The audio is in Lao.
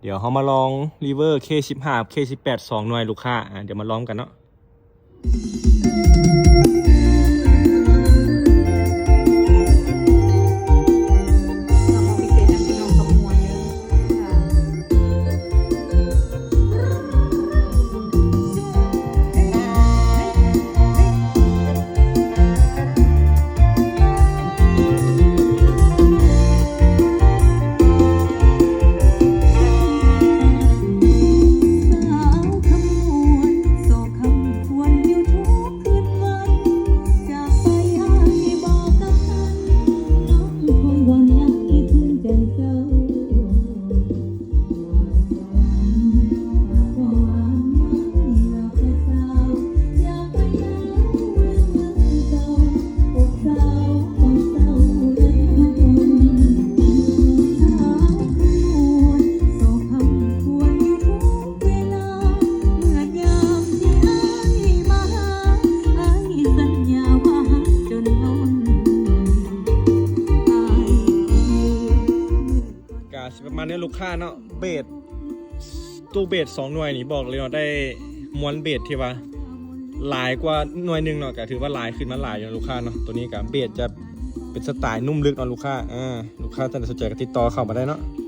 ດຽວເຮົາມາລອງຣີເວີບ໌ ເຄສິບຫ້າ ເຄສິບແປດ ສອງໜ່ວຍລູກຄ້າ ອ່າ ດຽວມາລອງກັນເນາະ. ກະຊິປະມານນີ້ລູກຄ້າເນາະ. ເບສ ຕູ້ເບສສອງໜ່ວຍນີ້ ບອກເລີຍເນາະ ໄດ້ມວນເບສທີ່ວ່າຫຼາຍກວ່າໜ່ວຍໜຶ່ງເນາະ ກະຖືວ່າຫຼາຍ ຂຶ້ນມາຫຼາຍຢູ່ເນາະລູກຄ້າເນາະ. ໂຕນີ້ກະເບສຈະເປັນສະໄຕລ໌ນຸ້ມລຶກເນາະລູກຄ້າ. ອ່າ ລູກຄ້າທ່ານໃດສົນໃຈກະຕິດຕໍ່ເຂົ້າມາໄດ້ເນາະ.